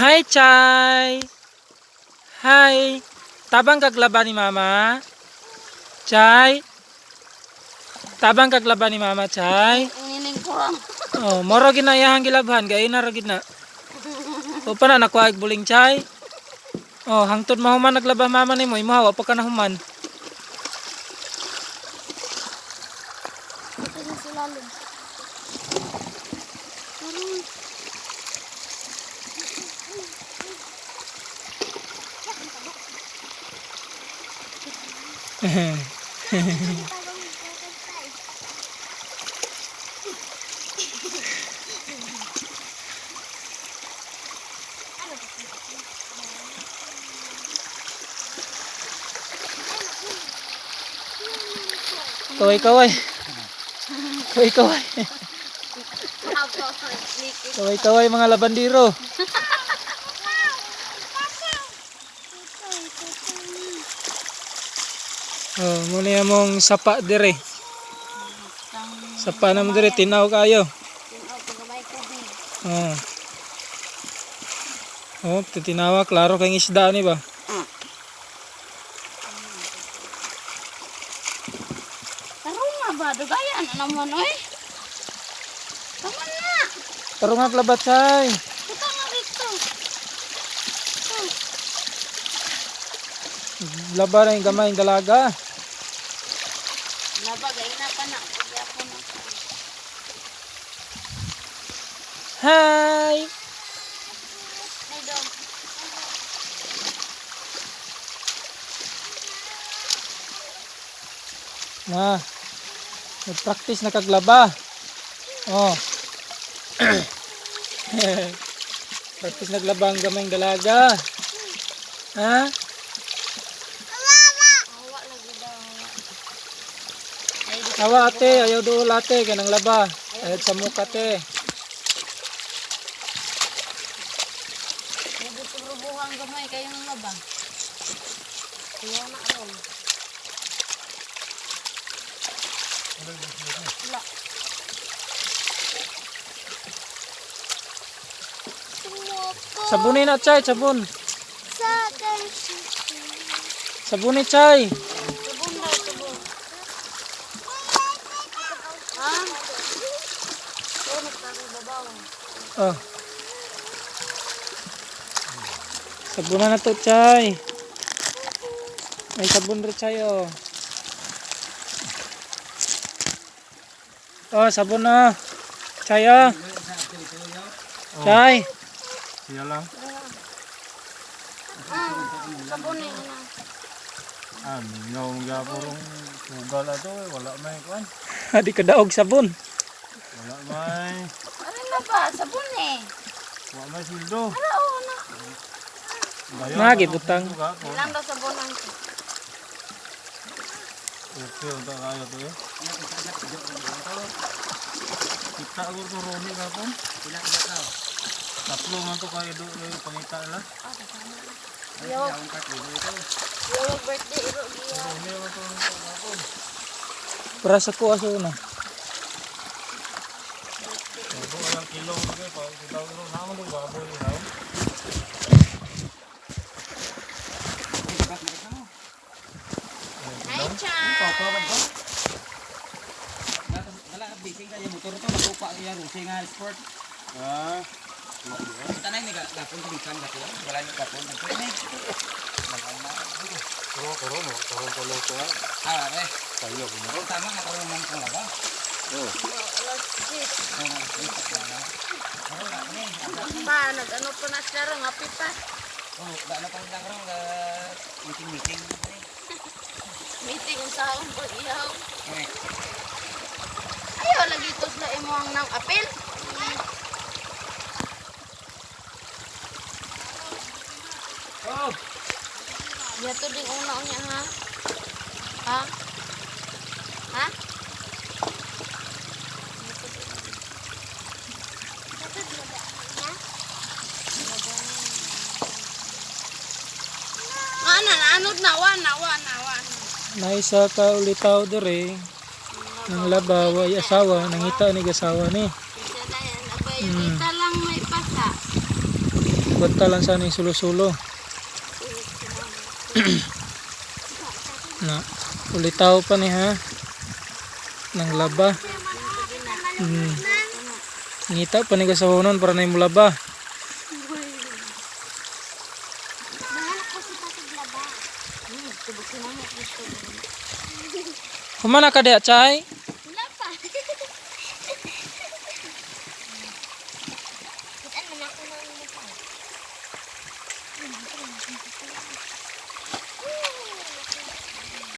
Hi, Chay! Hi! Tabang kaglaba ni Mama? Chay? Tabang kaglaba ni Mama, Chay? Nining kurang. Oh, moro ginayahang gilabhan, gay na ra gid na. O pa na nakuha og buling, Chay. Oh, hangtod mahuman naglaba mama nimo, imo wa pa ka nahuman. Ito na sila lum. Kaway kaway. Kaway kaway. Kaway kaway mga labandiro. Oh, muna yung mong sapa dire. Sapa na mo dire, tinaw kayo. Tinaw pag tubig. Oh. Oh, titinawa, klaro kayong isda ni ba? Tarong nga ba? Dugayan na naman oy. Tama na. Taro nga klabatsay. Puta nga dito. Laba na yung gamay yung dalaga. Laba, gay na pa na. Pagyapo na. Hi! Ay, dong. Na. Nag-practice na kaglaba. Oh. Practice naglaba ang gamay yung dalaga. Ha? Hawa lagi daw. Hawa. Ay, di Awa ate, ayaw dool ate, kanang laba. Ayaw sa muka ate. Medyo tugrubuhan gamay kayo ng laba. Kuya na aron. Wala. Sabunin na chay, sabon. Sabunin chay. Sabon daw, sabon. Ha? Oo, nagkakababaw. Oh. Sabunan na to, chay. May sabon rin, chay, oh. Oh, sabon na. Chay, oh. Chay. Siya lang. Sabon na yun. Ah. Ah, mingaw ang gapurong sugal ato eh. Wala may kwan. Di ka daog sabon. Wala may. Ano na ba? Sabon eh. Wala may sildo. Ala, oo na. Dayon, Nagi, ano, butang. sildo ka, oh. Ilang daw sabon ang Okay, unta kayo to eh. Kita ko to Ronnie kapon. Tatlo man to kayo do eh, pangita la. Yo. Yo, birthday iro giya. Ronnie man to nito kapon. Para sa ko aso na. Ito walang kilo mo kay pa kita ko na mo baboy haw. Hi, Chan. Wala, bising kaya motor to, makupa kaya rusi nga sport. Ah, Tanay ni gapon ko bisan gapon, wala ni gapon nagpre ni. kuro kuro no, kuro kuro ko. Ah, eh, Kayo ko mo. tama nga karon man kung laba. Oh. Alas 10. Oh, karon na ni. Pa, nag-ano pa na siya ro, ngapi pa. Oh, ba na pang lang karon meeting meeting ni. Meeting unsaon pag ihaw. Eh, Ayaw lagi to sila imo ang nang apel. Oh. Yato ding una unya ha. Ha? Ha? Ano na, anod na, wana, wana, wana. Naisa ka ulitaw dire. Nang laba, way asawa, nangita ni gasawa ni. Isa na yan. Abay, yung isa lang may pasa. Bantalan sana yung sulo-sulo. Na, ulitaw pa ni ha. Nang laba. Ngita pa ni kasahonon para na yung laba. Humana ka diya, Chay?